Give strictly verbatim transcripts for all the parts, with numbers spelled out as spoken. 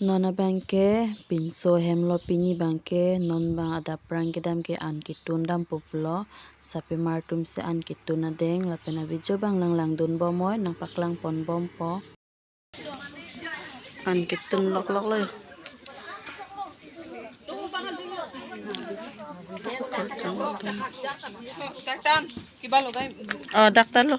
Non abangke pinso hemlo, pini abangke non abang adap prang kedam ke an ketun dampo pulo, sapimar atum si an ketun adeng lapen avideo abang nanglangdun bomnoi, nangpaklang pon bompo. An ketun loklok lo. Oh, doctor lo.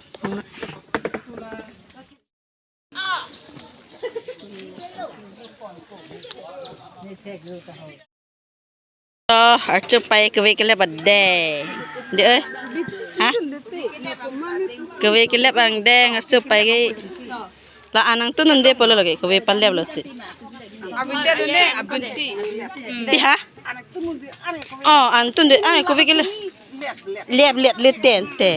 Oh, archo pai kave kelep adeng. De, eh. Ha? Kave kelep angdeng, archo pai ke. La an angtun un-e pulo lake, kave palep lo si. Abin de ne, abin si. Pi ha? Oh, an tun de, ah, kave kelep. Lep, lep, le ten te.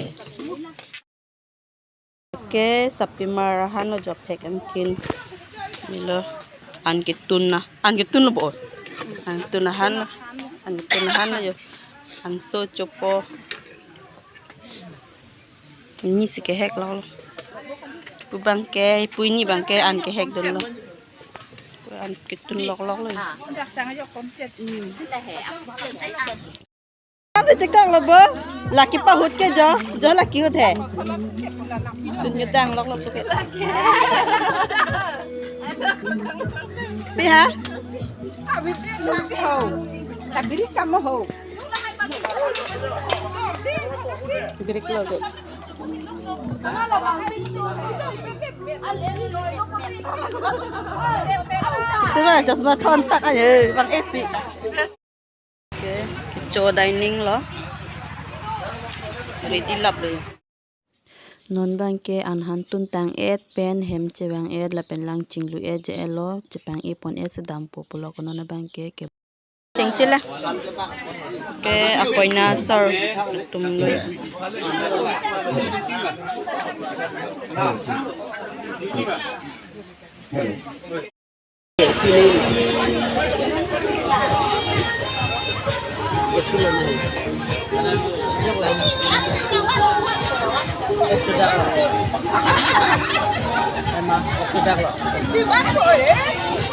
Ke sapimar ahan lo, jophek angkin. Nilo an ketun na, an ketun lo bo. An tun ahan lo, an ketun ahan lo jo. An so chopo. Ni si kehek lo. Pu abangke, pu ini abangke an kehekdun lo. An ketun loklok lo. Ante chekang lo bo, lake pahut ke jo, jo lake ahut he. Tun kedang loklok tu ke. Pi ha? Tabiri kamu ho. Birik lo tu. Tu mah, chosma thon tak aja, bang epi. Oke, kecho dining lo. Ready lap lo. Non abangke an han tun tang-et pen hem chevang-et lapen lang chinglu-et je-et lo, chepang-e pon-et si dampo pulo ko non abangke ke. Chengchila. Ke akoina sar atum lo.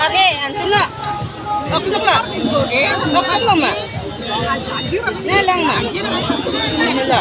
Are, antu lo. Oklok lo. Oklok lo ma. Ne lang ma. Antu lo.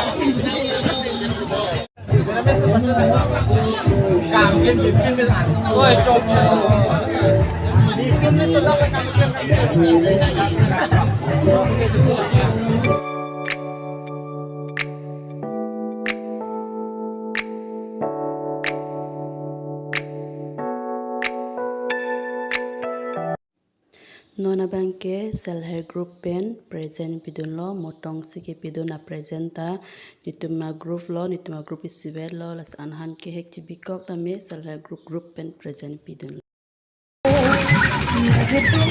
Non abangke Self Help Group pen present pidunlo, motong si kepidun a present ta. Netum a group lo, netum a group isivet lo, laso an han kehek chibikok tame Self Help Group, group pen present pidunlo.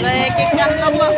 Lai kekang lo.